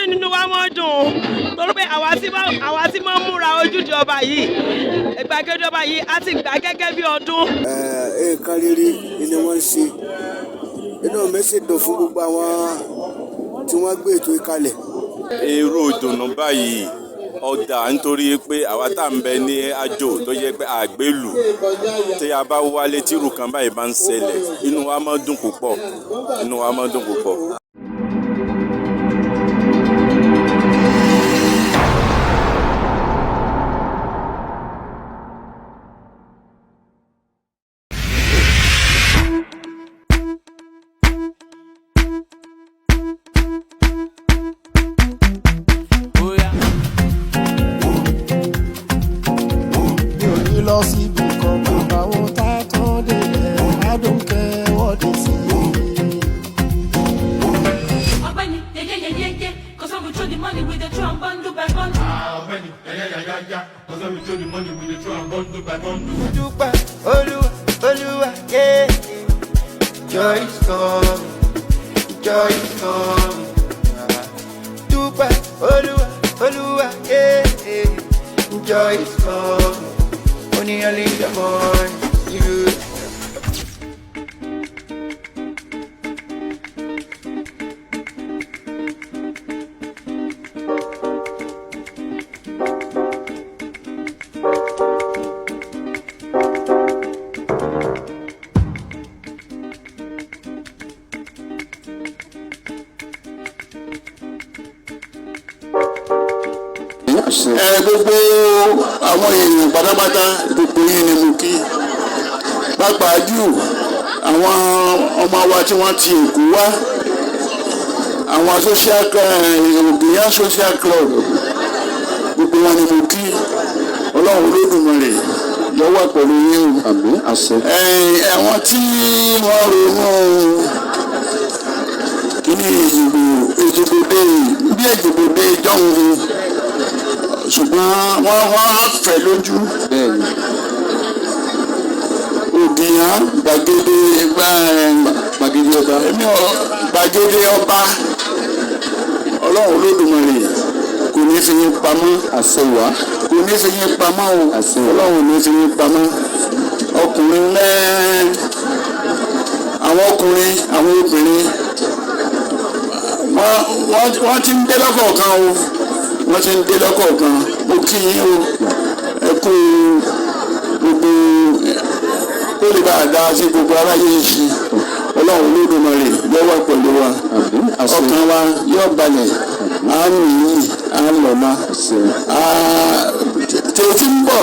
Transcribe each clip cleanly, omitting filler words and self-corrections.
dùn, nínú wa mọ́ dùn, torí pé àwa tí mọ́ múra ojúde ọba yìí, ìgbàgede ọba yìí, a ti gbà gẹ́gẹ́ bí ọdún. Nǹkan rere ni wọ́n ń ṣe. Inú mi sì dùn fún gbogbo àwọn tí wọ́n gbé ètò ìkalẹ̀. Irú ìdùnnú báyìí ọ̀dà, nítorí pé àwa tá à ń bẹ ní àjò tó yẹ pé àgbélù, tí a bá wálé, tírù kan báyìí bá ń ṣẹlẹ̀, inú wa máa ń dùn púpọ̀, inú wa máa ń dùn púpọ̀. Mi ò ní lọ síbi kan, bàbá wo tá a tán délẹ̀ adùnkẹ́ wọ́de sí i. Ọ̀gbẹ́ni, yeah yeah yeah yeah yeah, 'cause when we throw the money, we dey throw am bundle by bundle. Ọ̀gbẹ́ni, yeah yeah yeah yeah, 'cause when we throw the money, we dey throw am bundle by bundle. Dúpẹ́ Olúwa, Olúwa, yeah. Joy is coming, joy is coming. Dúpẹ́ Olúwa, Olúwa, yeah. Joy is coming. Only early in the morning. You. Ẹ gbogbo àwọn èèyàn pátápátá, gbogbo yín ni mo kí, pàápàá jù àwọn ọmọ wa tí wọ́n ti Èkó wá, àwọn social Ògìyán Social Club, gbogbo wọn ni mo kí. Ọlọ́run Olódùmarè yóò wà pẹ̀lú yín o. Àmín, àṣẹ. Àwọn tí wọ́n ronú kíní ìdìbò, ìdìbò dé bí ìdìbò dé jọ̀hún, ṣùgbọ́n wọ́n á fẹ̀ lójú. Ògìyán gbàgede Gbàgede ọba. Èmi ò gbàgede ọba. Ọlọ́run Olódùmarè kò ní fi yín pamọ́. Àṣẹ wá. Kò ní fi yín pamọ́ o. Àṣẹ wá. Ọlọ́run ò ní fi yín pamọ́. Ọkùnrin lẹ́ẹ̀, àwọn ọkùnrin, àwọn obìnrin, wọ́n ti ń dé lọ́kọ̀ọ̀kan o, wọ́n ti ń dé lọ́kọ̀ọ̀kan. Mo kí yín o, ẹ kú gbogbo kó lè bá a dá sí gbogbo aráyé ń ṣe. Ọlọ́run Olódùmarè yóò wà pẹ̀lú wa. Àmín, àṣẹ. Ọkàn wa yóò balẹ̀, à ń yìí, à ń lọ́lá. Àṣẹ. Tètè ń bọ̀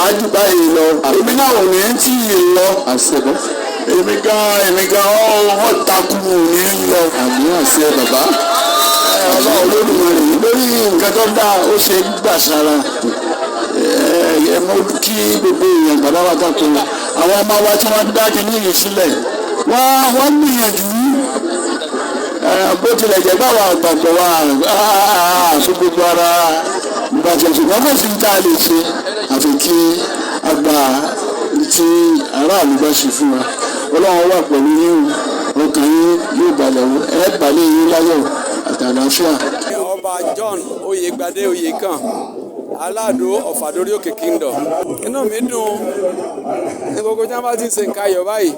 àájú báyìí lọ, èmi náà ò ní tí ì lọ. Àṣẹ bọ́. Èmi gan ọ̀ takú, ò ní lọ. Àmín, àṣẹ bàbá. Ọlọ́run Olódùmarè lórí nǹkan tó dáa, ó ṣe gbà sára. Ẹ mo kí gbogbo èèyàn pátápátá tó àwọn ọmọ wa tí wọ́n dá kínní yìí sílẹ̀, wọ́n gbìyànjú. Bó tilẹ̀ jẹ́ báwa àgbàgbọ́ wa àfi gbogbo ara ìbàjẹ́, ṣùgbọ́n kò sí tá a lè ṣe àfi kí àgbà tí aráàlú bá ṣe fún wa. Ọlọ́run wà pẹ̀lú yín o, ọkàn yín yóò balẹ̀ o, ẹ balẹ̀ yín láyọ̀ àtàlàáfíà. Ọba John Oyègbadé Oyèkàn, Aládò Ọ̀fàdórí Òkè Kingdom. Inú mi dùn ní gbogbo tí wọ́n bá ti ń ṣe nǹkan ayọ̀ báyìí,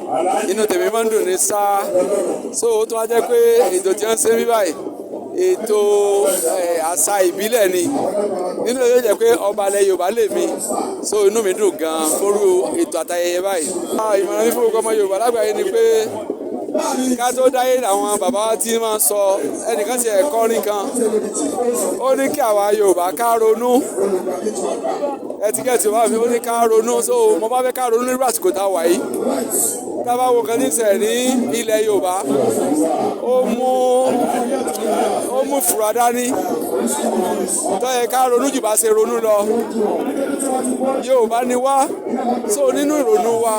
inú tèmi máa ń dùn ní sáá. So ó tún wá jẹ́ pé ètò tí wọ́n ń ṣe mí báyìí, ètò àṣà ìbílẹ̀ ni nínú èyí jẹ́ pé ọba ilẹ̀ Yorùbá lè mi, so inú mi dùn gan-an fórú ètò àtayẹyẹ báyìí. Ìmọ̀ràn mi fún gbogbo ọmọ Yorùbá lágbàáyé ni pé ká tó dáyé làwọn bàbá wa ti máa ń sọ, ẹnìkan ti ẹ̀kọ́ rin kan, ó ní kí àwa Yorùbá ká ronú ẹtíkẹ́ẹ̀tì wa mi, ó ní ká ronú. So mo bá fẹ́ ká ronú nírú àsìkò tá a wà yìí, tá a bá wo nǹkan tí ń ṣẹlẹ̀ ní ilẹ̀ Yorùbá, ó mú ìfura dání tó yẹ ká ronú jù bá ṣe ronú lọ. Yorùbá ni wá, so nínú ìrònú wa,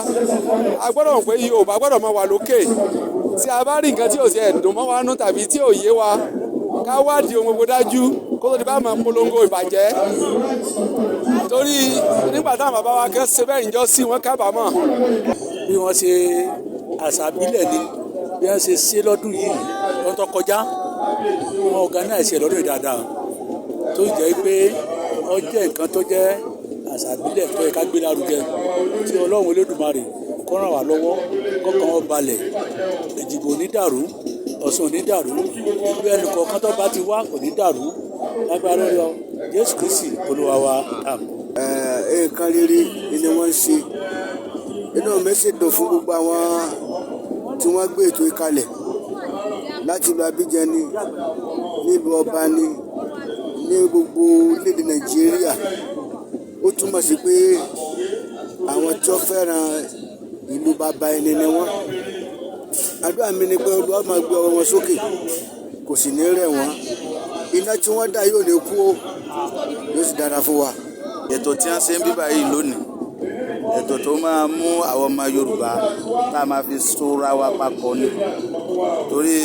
a gbọ́dọ̀ mọ̀ pé Yorùbá gbọ́dọ̀ máa wà lókè. Tí a bá rí nǹkan tí ò ṣe ẹ̀dùn mọ́ wa nú tàbí tí ò yé wa, ká wádìí ohun gbogbo dájú kó tó di bá máa polongo ìbàjẹ́, torí nígbà táwọn bàbá wa kan ṣe bẹ́ẹ̀ ń jọ sí wọn kábàámọ̀. Bí wọ́n ṣe àṣà ìbílẹ̀ ni bí wọ́n ṣe ṣe lọ́dún yìí, lọ́dún tó kọjá. Wọ́n organize ẹ̀ lọ́dún yìí dáadáa, tó sì jẹ́ pé ó jẹ́ nǹkan tó jẹ́ àṣà ìbílẹ̀ tó yẹ ká gbé lárugẹ, tí Ọlọ́run Olódùmarè kó ràn wá lọ́wọ́, kọ́kàn wọn balẹ̀. Èjìgbò ò ní dàrú, Ọ̀ṣun ò ní dàrú, ìlú ẹnì kọ̀ọ̀kan tó bá ti wá kò ní dàrú lágbára lọ́wọ́ Jésù Kristi Olúwa wa, àmín. Nǹkan rere ni wọ́n ń ṣe. Inú mi sì dùn fún gbogbo àwọn tí wọ́n gbé ètò yìí kalẹ̀ láti ìlú Abidjan ni, nílùú ọba ni, ní gbogbo orílẹ̀-èdè Nàìjíríà. Ó túmọ̀ sí pé àwọn tí wọ́n fẹ́ràn ìlú bàbá ẹni ni wọ́n. Àdúrà mi ni pé Olúwa máa gbé ọwọ́ wọn sókè, kò sì ní rẹ̀ wọ́n. Iná tí wọ́n dà yóò ní kú ó, yóò sì dára fún wa. Ètò tí wọ́n ṣe ń bíbá yìí lónìí, ètò tó máa mú àwọn ọmọ Yorùbá tá a máa fi sóra wa papọ̀ ni, torí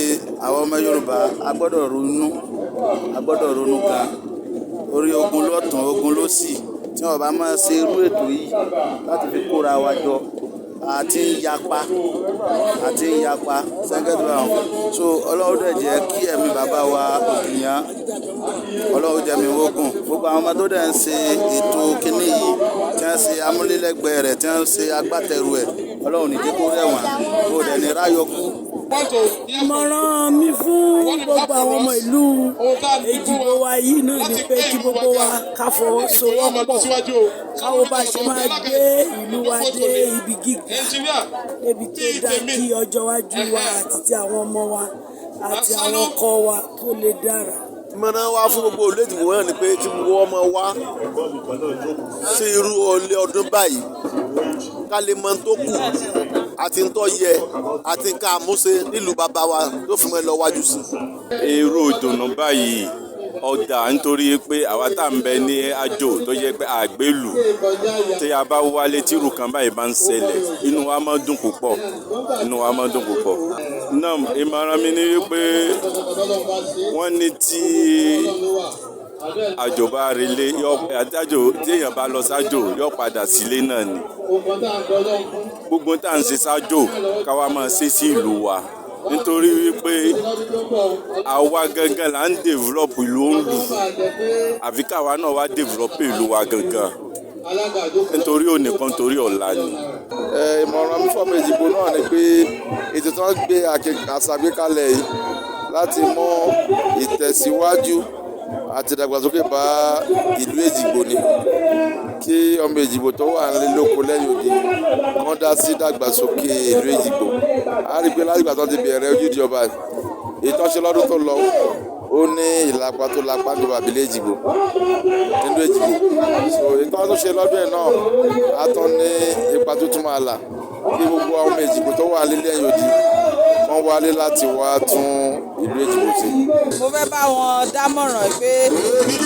àwọn ọmọ Yorùbá a gbọ́dọ̀ ronú gan orí ogun lọ́tún, ogun lósì. Tí wọ́n bá máa ṣe irú ètò yìí láti fi kóra wa jọ, àti ń yapa sẹ́ńgẹ́tì báwọn. So Ọlọ́run dẹ̀ jẹ́ kí ẹ̀mí bàbá wa Ògìyàn, Ọlọ́run jẹ́ mi wógùn. Gbogbo àwọn ọmọ tó dẹ̀ ń ṣe ètò kínní yìí, tí wọ́n ṣe amúlélẹ́gbẹ̀ẹ́ rẹ̀, tí wọ́n ṣe agbátẹrù ẹ̀, Ọlọ́run ní jẹ́ kó rẹ̀wọ̀n, kó dẹ̀ ní ráyọ̀ kú. Ìmọ̀ràn mi fún gbogbo àwọn ọmọ ìlú Èjìgbò wa yìí náà ni pé kí gbogbo wa ká fọwọ́sowọ́pọ̀, káwo bá ṣe máa gbé ìlú wa dé ibi gíga, débi tó dáa, kí ọjọ́ iwájú wa àti ti àwọn ọmọ wa àti àwọn ọkọ wa kó lè dára. Ìmọ̀ràn wa fún gbogbo ìlú Èjìgbò náà ni pé kí gbogbo ọmọ wa sí irú ilé ọdún báyìí, ká lè mọ tó kù àti tó yẹ àti nǹkan àmúṣe nílùú bàbá wa tó fi mọ́ ẹ lọ wájú sí. Irú ìdùnnú báyìí ó dáa, nítorí pé àwa tá à ń bẹ ní àjò tó jẹ́ pé àgbélù, tí a bá wálé tírù kan báyìí bá ń ṣẹlẹ̀, inú wa máa ń dùn púpọ̀, inú wa máa ń dùn púpọ̀ náà. Ìmọ̀ràn mi ni wípé wọ́n ní tí àjò bá relé yọ àjò, tí èèyàn bá lọ sájò yọ padà sílé náà ni. Gbogbo tá à ń ṣe sájò, káwa máa ṣe sí ìlú wa, nítorí wípé àwa gangan là ń develop ìlú ń lù, àfi káwa náà wá develop ìlú wa gangan, nítorí òní kan, torí ọ̀la ni. Ìmọ̀ràn mi fọ́mọ Èjìgbò náà ni pé ètò tí wọ́n gbé àṣàgbékalẹ̀ yìí láti mú ìtẹ̀síwájú àti ìdàgbàsókè bá ìlú Èjìgbò ni, kí ọmọ Èjìgbò tó wà nílé lóko lẹ́yìn odi kán dá sí ìdàgbàsókè ìlú Èjìgbò. A rí i pé látìgbà tó ti bẹ̀rẹ̀ ojúde ọba yìí, ètò ọ̀ṣẹ́ lọ́dún tó lọ, ó ní ìlapa tó lapa níjọba àbílẹ̀ Èjìgbò, nínú Èjìgbò. So ètò tó ṣe lọ́dún yìí náà, a tún ní ipa tó tún máa là, kí gbogbo àwọn ọmọ Èjìgbò tó wà nílé ẹ̀yìn odi wọ́n wálé láti wá tún ìlú Èjìgbò ṣe. Mo fẹ́ bá wọn dámọ̀ràn pé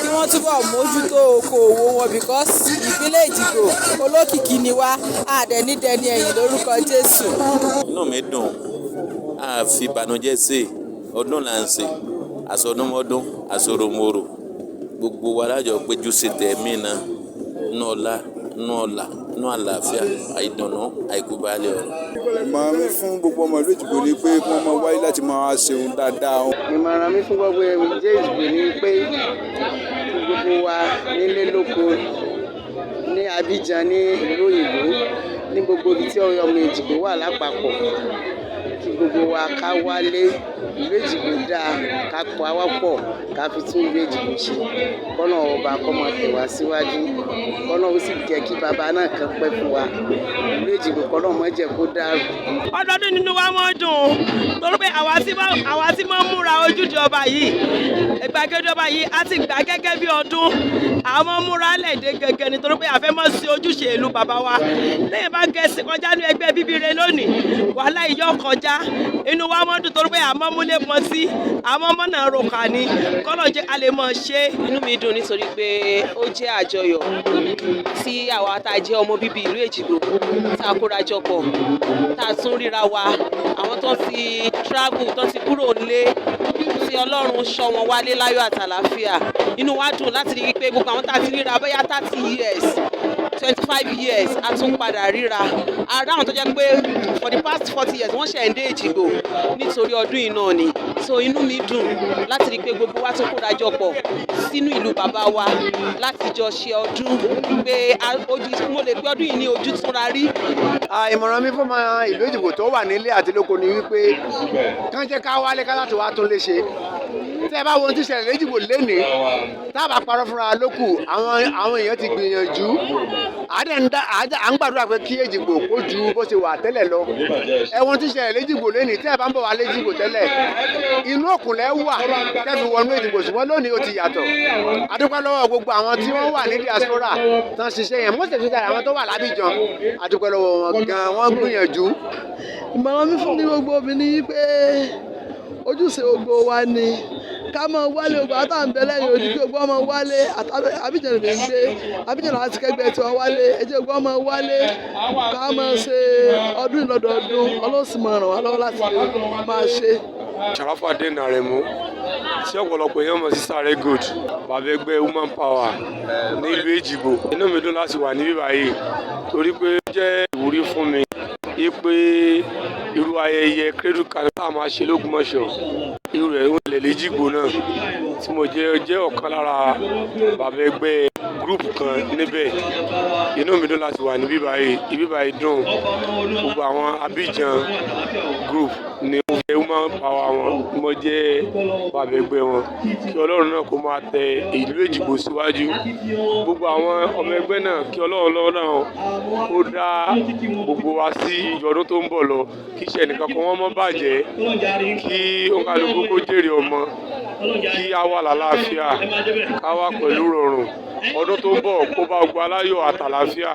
kí wọ́n túbọ̀ mójútó okòòwò wọn, because ìpínlẹ̀ Èjìgbò olókìkí ni wá, àdẹ̀nídẹni ẹ̀yìn lórúkọ Jésù. Inú mi dùn. A fi ìbànújẹ́ ṣe ọdún là ń ṣe, àsọdúnmọ́dún, àsoròmorò, gbogbo wa lájọ péjú ṣe tẹ̀mí náà, nínú ọlá, nínú ọlà, nínú àlàáfíà, àìdùnnú, àìkú baálé ọ̀rọ̀. Ìmọ̀ràn mi fún gbogbo ọmọ ìlú Èjìgbò ni pé kí wọ́n máa wáyé láti máa ṣe ohun dáadáa. Ìmọ̀ràn mi fún gbogbo ìjẹ́ Èjìgbò ni pé kí gbogbo wa nílé lóko, ní Abidjan, ní ìlú òyìnbó, ní gbogbo ibi tí ọmọ Èjìgbò wà lápapọ̀, kí gbogbo wa ká wálé. Ìlú Èjìgbò dáa, ká pawọ́pọ̀, ká fi tún ìlú Èjìgbò ṣe, kọ́nà ọba kó máa tẹ̀ wá síwájú, kọ́nà ó sì jẹ́ kí bàbá náà kan pẹ́ fún wa. Ìlú Èjìgbò, kọ́nà má jẹ́ kó dàrú. Ọdọọdún nínú wa máa ń dùn, torí pé àwa tí máa ń múra ojúde ọba yìí, ìgbàgede ọba yìí, a ti gbà gẹ́gẹ́ bí ọdún. Àwọn múra lẹ́ẹ̀dẹ́ gẹ́gẹ́ nítorí pé a fẹ́ mọ̀ sí ojúṣe ìlú bàbá wa. Lẹ́yìn bá gẹ̀ẹ́sì kọjá ní ẹgbẹ́ bíbí rẹ lónìí, wàhálà ìyọ́ kọjá. Inú wa máa ń dùn torí pé àmọ́ múlé pọn sí àmọ́ mọ́nà roka ni, kọ́lọ̀ jẹ́ a lè mọ̀ ṣe. Inú mi dùn nítorí pé ó jẹ́ àjọyọ̀ tí àwa tá a jẹ́ ọmọ bíbí ìlú Èjìgbò tá a kóra jọ pọ̀, tá a tún ríra wa, àwọn tó ti travel, tó ti kúrò nílé, tí Ọlọ́run ṣọ́ wọn wálé láyọ̀ àtàlàáfíà. Inú wa dùn láti rí i pé gbogbo àwọn tá a ti ríra bóyá 30 years, 25 years, a tún padà ríra. Ara àwọn tó jẹ́ pé for the past 40 years wọ́n ṣẹ̀ ń dé Èjìgbò nítorí ọdún yìí náà ni. So inú mi dùn láti rí i pé gbogbo wa tún kóra jọ pọ̀ sínú ìlú bàbá wa láti jọ ṣe ọdún, pé mo lè pé ọdún yìí ní ojú túnra rí. Ìmọ̀ràn mi fún ọmọ ìlú Èjìgbò tó wà nílé àti lóko ni wípé kán jẹ́ ká wálé ká láti wá tún lè ṣe. Tẹ́ ẹ bá wo ohun tí ṣẹlẹ̀ l'Éjìgbò lénìí, tá a bá parọ́ fúnra lókù, àwọn èèyàn ti gbìyànjú. À ń gbàdúrà pé kí Èjìgbò kó ju bó ṣe wà tẹ́lẹ̀ lọ. Ẹ wo ohun tí ṣẹlẹ̀ l'Éjìgbò lénìí, tẹ́ ẹ bá ń bọ̀ wá l'Éjìgbò tẹ́lẹ̀, inú òkùnlẹ̀ wà tẹ́ fi wọnú Èjìgbò, ṣùgbọ́n lónìí ó ti yàtọ̀. A dúpẹ́ lọ́wọ́ gbogbo àwọn tí wọ́n wà ní diaspora tán ṣiṣẹ́ yẹn, most especially àwọn tó wà l'Ábíjan. A dúpẹ́ lọ́wọ́ wọn gan, wọ́n gbìyànjú. Ìmọ̀ràn mi fún ní gbogbo obìnrin yìí pé ojúṣe gbogbo wa ni ká máa wálé. Gbogbo àtà ń bẹ lẹ́yìn odi, kí gbogbo ọmọ wálé. Abidjan lè ń gbé, Abidjan láti kẹgbẹ́ tí wọ́n wálé. Ẹ jẹ́ gbogbo ọmọ wálé, ká máa ṣe ọdún lọ́dọọdún. Ọlọ́run sì máa ràn wá lọ́wọ́ láti lè máa ṣe. Sharafadeen Aremu, tí ọ̀pọ̀lọpọ̀ èèyàn mọ̀ sí Sáré Gold, bàbá ẹgbẹ́ Woman Power ní ìlú Èjìgbò. Inú mi dùn láti wà níbí báyìí torí pé ó jẹ́ ìwúrí fún mi pé irú ayẹyẹ cradle carnival tá a máa ṣe l'Ógbómọ̀ṣọ́, irú rẹ̀ ń lẹ̀ l'Éjìgbò náà, tí mo jẹ́ ọ̀kan lára bàbá ẹgbẹ́ group kan níbẹ̀. Inú mi dùn láti wà níbí báyìí. Ibi báyìí dùn. Gbogbo àwọn Abidjan group ni mo jẹ́ Woman Power wọn, mo jẹ́ bàbá ẹgbẹ́ wọn. Kí Ọlọ́run náà kó máa tẹ ìlú Èjìgbò síwájú. Gbogbo àwọn ọmọ ẹgbẹ́ náà, kí Ọlọ́run lọ́wọ́ náà kó dá gbogbo wa sí ìjọdún tó ń bọ̀ lọ, kí iṣẹ́ nìkan kan wọ́n mọ́ bàjẹ́, kí òǹkàlùkù kó jèrè ọmọ, kí á wà lálàáfíà, ká wà pẹ̀lú rọrùn. Ọdún tó ń bọ̀ kó bá gbogbo aláyọ̀ àtàlàáfíà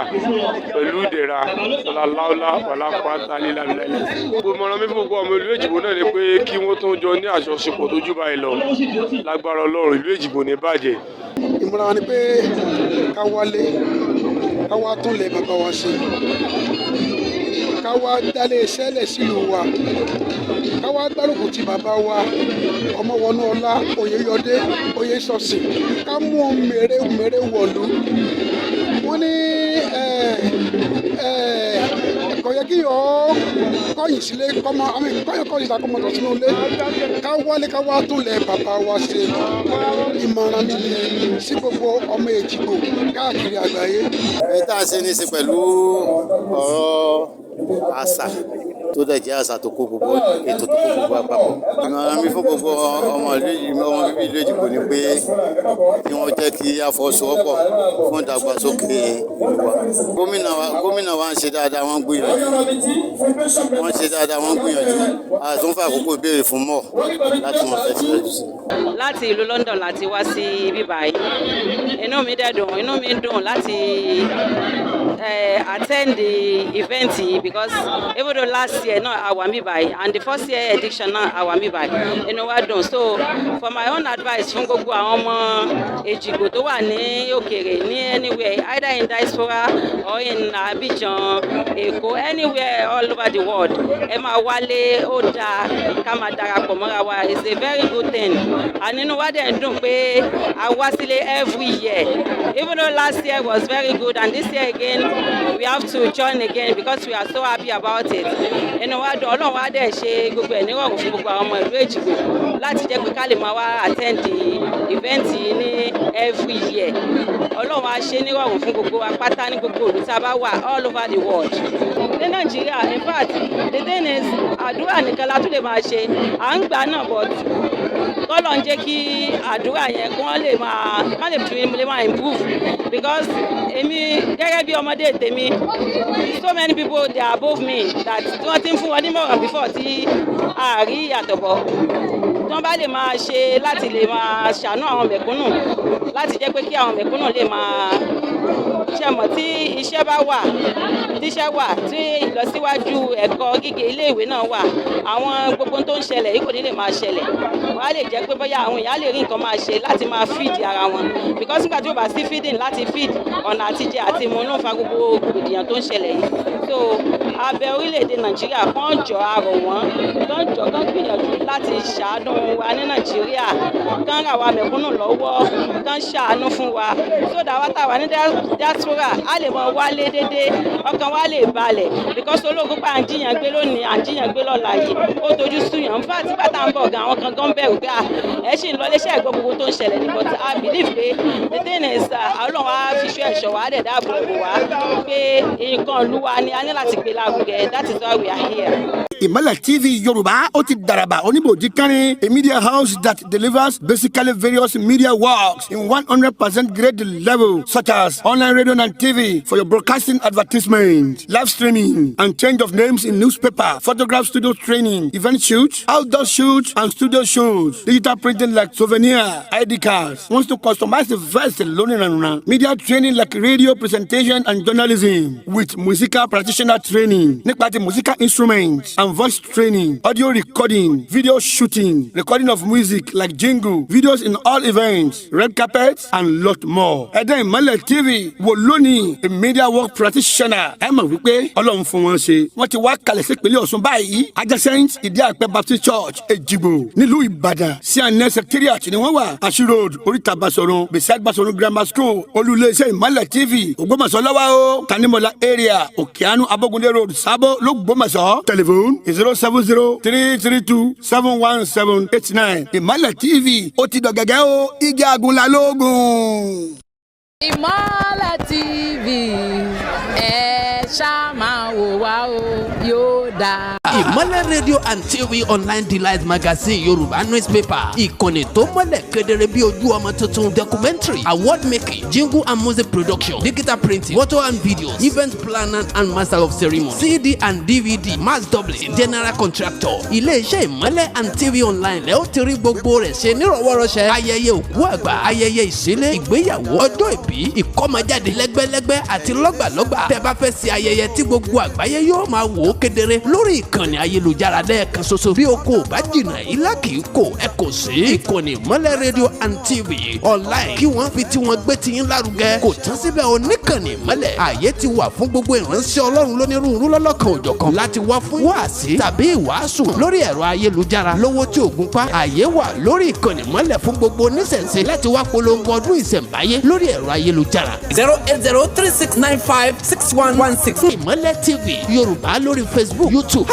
pẹ̀lú ìdẹ̀ra ọ̀làláúlá ọ̀làpàtà lílàbílà. Gbogbo ìmọ̀ràn mi fún gbogbo ọmọ ìlú Èjìgbò náà ni pé kí wọ́n tún jọ ní àjọṣepọ̀ tó jù báyìí lọ. Lágbára Ọlọ́run, ìlú Èjìgbò ní bàjẹ́. Ìmọ̀ràn wa ni pé ká wálé, ká wá tún lè bàbá wa ṣe, ká wá dálé iṣẹ́ lẹ̀ sílùú wa, ká wá gbárùkù ti bàbá wa Ọmọwọnúọlá Oyèyọdé Oyèsọsì, ká mú ohun mèremère wọ̀lú. Wọ́n ní kò yẹ kí yọ̀ kọ́yìn sílé kọ́mọ àmì kọ́yìn kọ́yìn síta kọ́mọ tọ̀ sínú ilé. Ká wálé, ká wá tún lẹ̀ bàbá wa ṣe. Ìmọ̀ràn mi nìyẹn sí gbogbo ọmọ Èjìgbò káàkiri àgbáyé. Ẹ tá a ṣe ní í ṣe pẹ̀lú ọ̀rọ̀ àṣà tó dẹ̀ jẹ́ àṣà tó kó gbogbo ètò tó kó gbogbo àpapọ̀. Ìmọ̀ràn mi fún gbogbo ọmọ ìlú Èjìgbò, ọmọ bíbí ìlú Èjìgbò ni pé kí wọ́n jẹ́ kí a fọwọ́sowọ́pọ̀ fún ìdàgbàsókè ìlú wa. Gómìnà wa ń ṣe dáadáa, wọ́n ń gbìyànjú. Wọ́n ń ṣe dáadáa, wọ́n ń gbìyànjú. Àtúnfà àkókò ìbéèrè fún mọ̀ láti mọ̀ tẹ̀síwájú sí. Láti ìlú London láti wá sí ibi báyìí. Inú mi dẹ̀ dùn, inú mi dùn láti attend the event yìí, because even though last year náà a wà níbí báyìí and the first year edition náà a wà níbí báyìí, inú wa dùn. So for my own advice fún gbogbo àwọn ọmọ Èjìgbò tó wà ní òkèèrè, ní anywhere, either in diaspora or in Abidjan, Èkó, anywhere all over the world, ẹ máa wálé. Ó dáa ká máa darapọ̀ mọ́ra wa. It's a very good thing and inú wa dẹ̀ ń dùn pé a wá sílé every year. Even though last year was very good and this year again we have to join again because we are so happy about it. Inú wa dùn. Ọlọ́run wa dẹ̀ ṣe gbogbo ẹ̀ nírọ̀rùn fún gbogbo àwọn ọmọ ìlú Èjìgbò láti jẹ́ pé ká lè máa wá attend the event yìí ní every year. Ọlọ́run á ṣe nírọ̀rùn fún gbogbo wa pátá ní gbogbo ìlú tá a bá wà all over the world. Ní Nàìjíríà, in fact, the thing is, àdúrà nìkan la tún lè máa ṣe. À ń gbà náà, but kọ́lọ̀ ń jẹ́ kí àdúrà yẹn kí wọ́n lè máa kán lè tún lè máa improve, because èmi gẹ́gẹ́ bí ọmọdé tèmi, so many people, they are above me, that tí wọ́n ti ń fún wọn nímọ̀ràn before tí a rí ìyàtọ̀ bọ̀, tí wọ́n bá lè máa ṣe láti lè máa ṣàánú àwọn mẹ̀kúnnù, láti jẹ́ pé kí àwọn mẹ̀kúnnù lè máa ṣe mọ̀ tí iṣẹ́ bá wà, tíṣẹ́ wà, tí ìlọsíwájú ẹ̀kọ́ gíga iléèwé náà wà, àwọn gbogbo tó ń ṣẹlẹ̀ yìí kò ní lè máa ṣẹlẹ̀. Wọ́n á lè jẹ́ pé bóyá àwọn èèyàn á lè rí nǹkan máa ṣe láti máa feed ara wọn, because nígbà tí ó bá sí feeding láti feed, ọ̀nà àtijẹ àti ìmu ló ń fa gbogbo rògbòdìyàn tó ń ṣẹlẹ̀ yìí. So abẹ orílẹ̀-èdè Nàìjíríà kán jọ, àrọ̀ wọ́n kán jọ, kán gbìyànjú láti ṣàánú wa ní Nàìjíríà, kán rà wá mẹ̀kúnnù lọ́wọ́, kán ṣàánú fún wa, so that wa tá wà ní diaspora á lè mọ wálé dédé, ọkàn wa lè balẹ̀, because ológun pa à ń jiyàn gbé lónìí, à ń jiyàn gbé lọ́la yìí, ó tojú súyàn. In fact, nígbà tá à ń bọ̀ gan, àwọn kan gan bẹ̀rù pé ẹ ṣì ń lọ léṣẹ́ ẹ̀gbọ́n gbogbo tó ń ṣẹlẹ̀ ní, but I believe pé the thing is, Ọlọ́run á fi ṣọ́ ẹ̀ṣọ́ wa, á dẹ̀ dáàbò bò wá, pé nǹkan ìlú wa ni a ní láti gbé lárugẹ. That is why we are here. Ìmọ̀lẹ̀ TV Yorùbá, ó ti dàràbà oníbòjì kánrin, a media house that delivers basically various media works in 100% grade level, such as online radio and TV for your broadcasting, advertisement, live streaming and change of names in newspaper, photograph studio training, event shoot, outdoor shoot and studio shoots, digital printing like souvenir, ID cards, wants to customize the vest lónìí, media training like radio presentation and journalism with musical practitioner training nípa ti musical instruments and voice training, audio recording, video shooting, recording of music like jingle, videos in all events, red carpet and lot more. Ẹ̀dá Ìmọ̀lẹ̀ TV wò lónìí, a media work practitioner. Ẹ mọ̀ wípé Ọlọ́run fún wọn ṣe. Wọ́n ti wá kalẹ̀ sí ìpínlẹ̀ Ọ̀ṣun báyìí. Adjacent Ìdí Àpẹ́ Baptist Church, Èjìgbò, nílùú Ìbàdàn. CNS Secretariat ni wọ́n wà. Ashi Road, Oríta Basọ̀run, beside Basọ̀run Grammar School. Olú-ilé-iṣẹ́ Ìmọ̀lẹ̀ TV, Ògbómọ̀ṣọ́ lọ́wọ́ o. Tanimola area, Òkèánú, Abógundé Road, Sábó, l'Ógbómọ̀ṣọ́. Telephone 07033271789. Ìmọ̀lẹ̀ TV, ó ti dọ̀gẹ̀gẹ̀ o, igi àgùnlá lóògùn. Ìmọ̀lẹ̀ TV, ẹ ṣáà máa wò wá o, yóò dáa. Ìmọ̀lẹ̀ Radio and TV Online, Delight Magazine, Yorùbá newspaper, ìkànnì tó mọ́lẹ̀ kedere bí ojú ọmọ tuntun, documentary, award making, jingle and music production, digital printing, photo and videos, event planner and master of ceremony, CD and DVD, mass dubbing, general contractor. Ilé-iṣẹ́ Ìmọ̀lẹ̀ and TV Online lẹ́ ó ti rí gbogbo rẹ̀ ṣe nírọ̀wọ́rọ̀ṣẹ́. Ayẹyẹ òkú àgbà, ayẹyẹ ìṣílẹ̀, ìgbéyàwó, ọjọ́ ìbí, ìkọ́mọjáde, lẹ́gbẹ́lẹ́gbẹ́ àti lọ́gbàlọ́gbà. Tẹ́ bá fẹ́ ṣe ayẹyẹ tí gbogbo àgbáyé yóò máa wò ó kedere lórí ìkànnì ayélujára lẹ́ẹ̀kan ṣoṣo, bí oko ò bá jìnnà, ilá kì í kò, ẹ kò sí ìkànnì Ìmọ̀lẹ̀ Radio and TV Online kí wọ́n fi tí wọ́n gbé tiyín lárugẹ. Kò tán síbẹ̀, oníkànnì Ìmọ̀lẹ̀, ààyè ti wà fún gbogbo ìránṣẹ́ Ọlọ́run lónírúurú lọ́lọ́kan òjọ̀kan láti wá fún wáàsí tàbí ìwàásù lórí ẹ̀rọ ayélujára lówó tí ògùn pa. Ààyè wà lórí ìkànnì Ìmọ̀lẹ̀ fún gbogbo oníṣẹ̀ṣe láti wá polongo ọdún ìṣẹ̀ǹbáyé lórí ẹ̀rọ ayélujára. 08036956116. Ìmọ̀lẹ̀ TV Yorùbá lórí Facebook, YouTube.